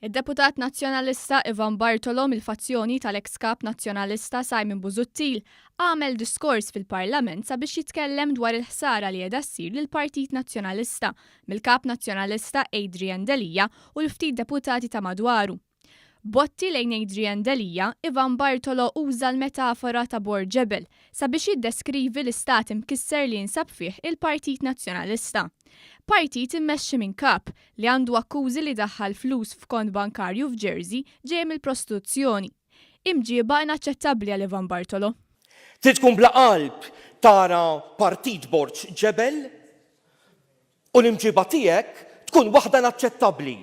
Id-deputat Nazzjonalista Ivan Bartolo mill-fazzjoni tal-eks Kap Nazzjonalista Simon Busuttil għamel diskors fil-Parlament sabiex jitkellem dwar il-ħsara li qiegħda ssir lill-Partit Nazzjonalista mill-Kap Nazzjonalista Adrian Delia u l-ftit deputati ta' madwaru. Botti lejn Adrian Delia, Ivan Bartolo uża l-metafora ta' bord ġebel sabiex jiddeskrivi l-istat imkisser li jinsab fih il-Partit Nazzjonalista. Partit immexxi minn Kap li għandu akkużi li daħħal flus f'kont bankarju f'Jersey ġejja mill-prostituzzjoni. Imġieba inaċċettabbli għal Ivan Bartolo. Trid tkun bla qalb tara partit borġ ġebel u l-imġiba tiegħek tkun waħda inaċċettabbli.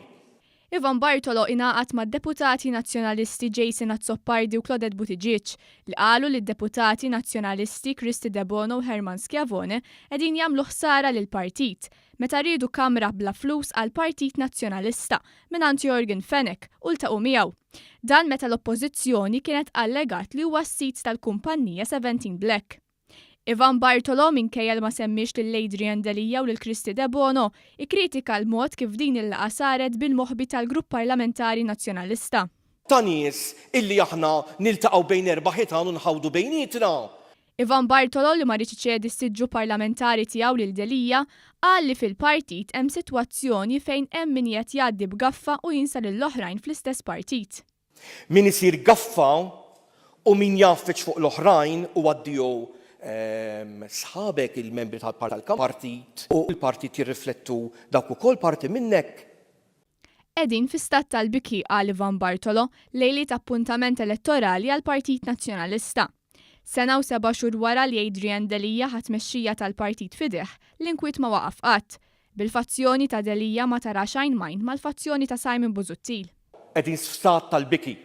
Ivan Bartolo ingħaqad mad-Deputati Nazzjonalisti Jason Azzopardi u Claudette Buttigieg li qalu li d-Deputati Nazzjonalisti Kristy Debono u Hermann Schiavone qegħdin jagħmlu ħsara lill-partit meta riedu kamra bla flus għall-Partit Nazzjonalista mingħand Yorgen Fenech u ltaqgħu miegħu. Dan meta l-Oppożizzjoni kienet allegat li huwa s-sid tal-kumpannija Seventeen Black. Ivan Bartolo, minkejja li ma semmiex lil Adrian Delia u lil Kristy Debono, ikkritika l-mod kif din il-laqgħa saret bil-moħbi tal-Grupp Parlamentari Nazzjonalista. Ta' nies illi aħna niltaqgħu bejn erba' ħitan u nħawdu bejnietna. Ivan Bartolo, li ma riedx iċedi s-siġġu parlamentari tiegħu lil Delia, qal li fil-partit hemm sitwazzjoni fejn hemm min qiegħed jgħaddi b'gaffa u jinsa lill-oħrajn fl-istess partit. Min isir gaffa u min jgħaffeġ fuq l-oħrajn u addio sħabek il-membri tal-partit u l-partit jirriflettu dawk ukoll parti minnek. Qegħdin fi stat tal-biki, qal Ivan Bartolo, lejliet appuntament elettorali għall-Partit Nazzjonalista. Sena u seba' xhur wara li Adrian Delia ħa t-tmexxija tal-partit f'idejh, l-inkwiet ma waqaf qatt. Bil-fazzjoni ta' Delia ma tarax għajn m'għajn mal-fazzjoni ta' Simon Busuttil. Qegħdin f'stat tal-biki.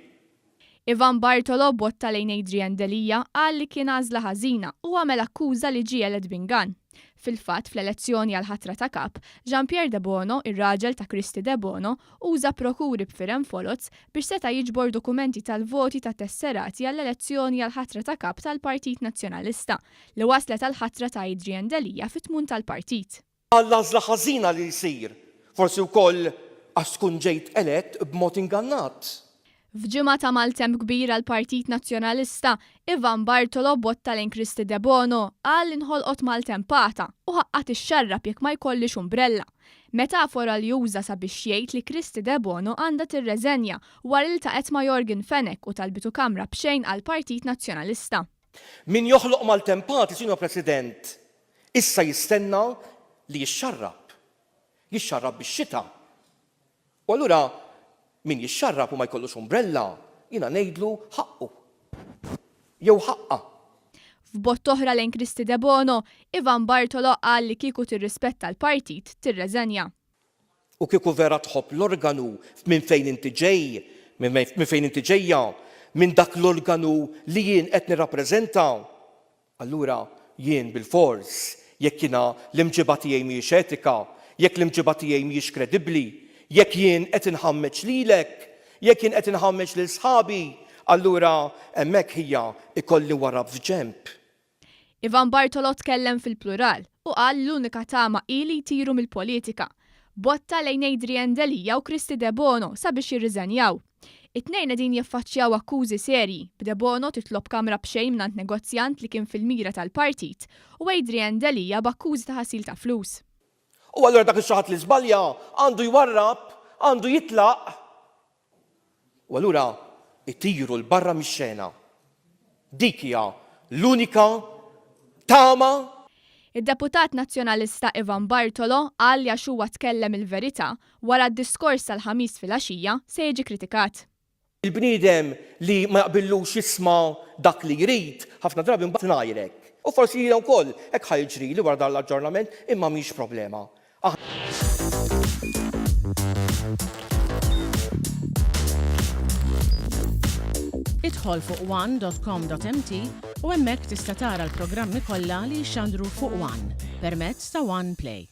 Ivan Bartolo botta lejn Adrian Delia qal li kien għażla ħażina u għamel akkuża li ġie elett b'ingann. Fil-fatt, fl-elezzjoni għall-ħatra ta' Kap, Jean Pierre Debono, ir-raġel ta' Kristy Debono, uża prokuri b'firem foloz biex seta' jiġbor dokumenti tal-voti ta' tesserati għall-elezzjoni għall-ħatra ta' Kap tal-Partit Nazzjonalista, li wasslet għall-ħatra ta' Adrian Delia fit-tmun tal-partit. Għall-għażla ħażina li jsir, forsi wkoll għax tkun ġejt elett b'mod ingannat. F'ġimgħa ta' maltemp kbir għall-Partit Nazzjonalista, Ivan Bartolo botta lejn Kristy Debono, qal li nħolqot maltempata u ħaqqha tixxarrab jekk ma jkollhiex umbrella. Metafora li uża sabiex jgħid li Kristy Debono għandha tirreżenja wara li ltaqgħet ma' Yorgen Fenech u talbitu kamra b'xejn għall-Partit Nazzjonalista. Min joħloq maltempati, Sinjor President, issa jistenna li jixxarrab. Jixxarrab bix-xita. U allura min jixxarrab u ma jkollux umbrella, jiena ngħidlu ħaqqu. Jew ħaqqha. F'bott oħra lejn Kristy Debono, Ivan Bartolo qal li kieku tirrispetta l-partit, tirreżenja. U kieku vera tħobb l-organu minn fejn inti ġej, minn fejn inti ġejja, minn dak l-organu li jien qed nirrappreżenta, allura jien bilfors, jekk jiena l-imġiba tiegħi mhijiex etika, jekk l-imġiba tiegħi mhijiex kredibbli, jekk jien qed inħammeġ lilek, jekk jien qed inħammeġ lil sħabi, allura hemmhekk ħija jkolli nwarrab f'ġenb. Ivan Bartolo tkellem fil-plural u qal li l-unika tama hi li jtiru mill-politika. Botta lejn Adrian Delia u Kristy Debono sabiex jirriżenjaw. It-tnejn qegħdin jiffaċċjaw akkużi serji, b'Debono titlob kamra b'xejn mingħand negozjant li kien fil-mira tal-partit u Adrian Delia b'akkużi ta' ħasil ta' flus. U allura dak ix-xi ħadd li żbalja għandu jwarrab, għandu jitlaq. U allura jtiru 'l barra mix-xena. Dik hija l-unika tama. Id-deputat Nazzjonalista Ivan Bartolo qal li għax huwa tkellem il-verità, wara d-diskors tal-Ħamis filgħaxija, se jiġi kritikat. Il-bniedem li ma jaqbillux jisma' dak li jrid, ħafna drabi mbagħad ngħajrek. U forsi jiena wkoll hekk ħa jiġrili wara dan l-aġġornament, imma mhix problema. Idħol fuq one dot com dot mt u hemmhekk tista' tara l-programmi kollha li jixxandru fuq one permezz ta' One Play.